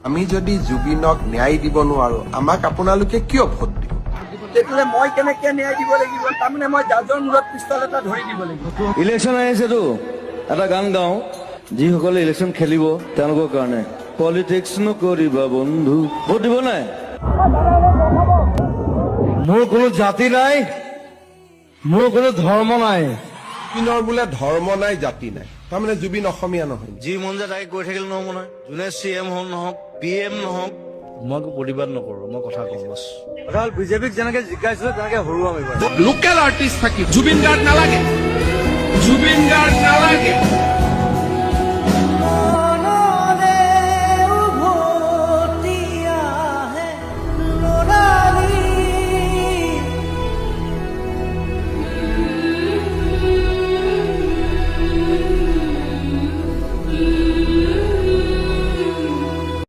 আমি যদি জুবিনক ন্যায় দিব নোৱাৰো, আমাক আপোনালোকে কিয় ভোট দিব? তেতিয়াহ'লে মই কেনেকে ন্যায় দিব লাগিব? তাৰমানে মই জাজৰ মূৰত পিষ্টল এটা ধৰি দিব লাগিব। ইলেকশ্যন আহিছেতো, এটা গান গাওঁ। যিসকলে ইলেকশ্যন খেলিব তেওঁলোকৰ কাৰণে, পলিটিক্স নকৰিবা বন্ধু। ভোট দিব নাই? মোৰ কোনো জাতি নাই, মোৰ কোনো ধৰ্ম নাই। জুবিনৰ বোলে ধৰ্ম নাই, জাতি নাই, তাৰমানে জুবিন অসমীয়া নহয় নেকি? যি মন যায় তাকে কৈ থাকিলে নহ'ব নহয়। যোনে চি এম হওক নহওক, পি এম নহওক, মই একো প্ৰতিবাদ নকৰো, মই কথা কওঁ বছ। কথা হ'ল, বিজেপিক যেনেকে জিকাইছিলে তেনেকে হৰুৱাম এইবাৰ। লোকেল আৰ্টিষ্ট থাকিব। জুবিন গাৰ্গ নালাগে, জুবিন গাৰ্গ নালাগে।